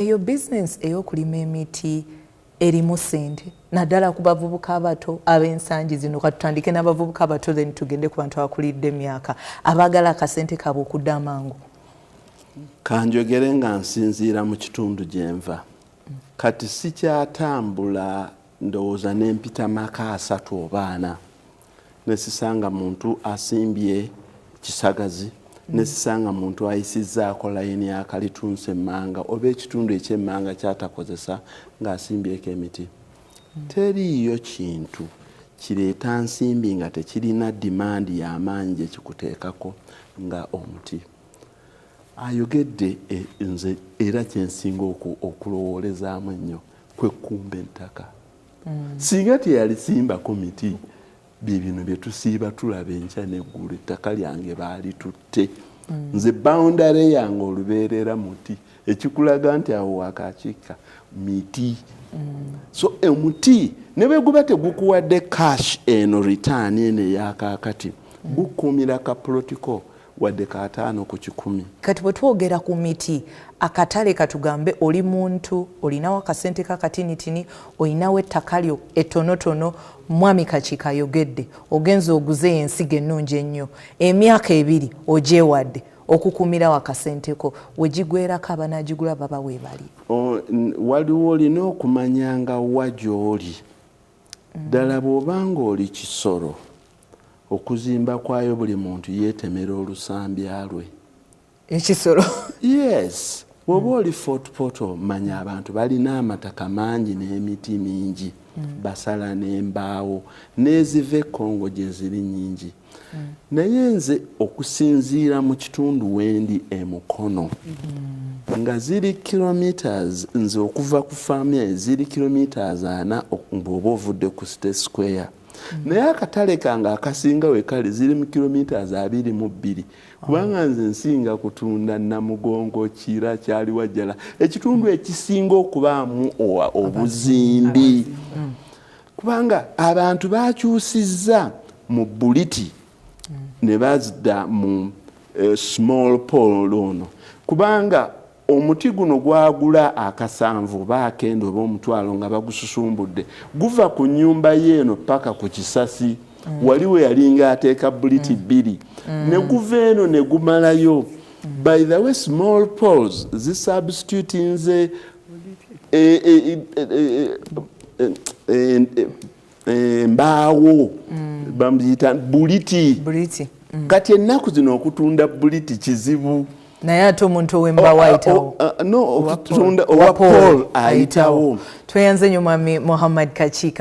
Eyo bizinensi ey'okulima emiti erimu ssente, naddala ku bavubuka abato ab'ensangi zino. Katutandike n'abavubuka abato, then tugende ku bantu abakulidde emyaka abaagala akasente kaabwe okudda amangu. Kanjogere nga nsinziira mu kitundu gyenva. Kati sikyatambula, ndowooza nempita maka 3 oba 4 nesisanga muntu asimbye kisagazi, nesisanga muntu ayisizzaako layini y'akalitunsi emmanga oba ekitundu ekyemmanga kyatakozesa ng'asimbyeko emiti. Teriiyo kintu kireeta nsimbi nga tekirina demand y'amaanyi gye kikuteekako nga omuti. Ayogedde, nze era kyensinga okulowoolezaamu ennyo kwekkumba ettaka. Singa teyalisimbako miti, bye bino bye tusiiba tulaba enkya n'eggulo, ettaka lyange baalitutte. Nze boundary yange olubeerera muti, ekikulaga nti awo wakakiika miti. So omuti ne bwe guba tegukuwadde cash eno, return eno eyakaakati, gukuumira ka plot ko wadde ka 50%. Kati bwe twogera ku miti, akatale, katugambe oli muntu olinawo akasente kakatinitini, olinawo ettaka lyo ettonotono. Mwami Kakiika ayogedde, ogenza oguze ensigo ennungi ennyo, emyaka 2 ogyewadde okukumirawo akasente ko, wegigwerako abanagigula baba weebali. Waliwo olina okumanya nga wa gy'oli ddala. Bw'obanga oli Kisoro, okuzimba kwayo buli muntu yeetemera olusambya lwe. Ekisoro? Yes. Bw'oba oli Fort Portal, manya abantu balina amataka mangi n'emiti mingi, basala n'embaawo n'eziva e Congo gye ziri nyingi. Naye nze okusinziira mu kitundu wendi e Mukono, nga ziri kilometers, nze okuva ku faamu yange ziri kilometers 40 bw'oba ovudde ku State Square, naye akatale kange akasinga we kali ziri mu kilometers 22, kubanga nze nsinga kutunda Namugongo, Kira, Kyaliwajjala, ekitundu ekisinga okubaamu obuzimbi, kubanga abantu bakyusizza mu buliti ne bazidda mu small pole ono, kubanga omuti guno gwagula akasanvu oba akenda oba omutwalo nga bagususumbudde, guva ku nyumba yeeno paka ku kisasi. Wali we yalinga ateeka buliti bbiri, ne guva eno ne gumalayo. By the way, small poles zisubstitutinze embaawo, bamuyita buliti. Buliti. Kati ennaku zino okutunda buliti kizibu. Naye ate omuntu ow'embaawo ayitawo. No, okutunda owa pole ayitawo. Tweyanze nnyo, Mwami Muhammad Kakiika.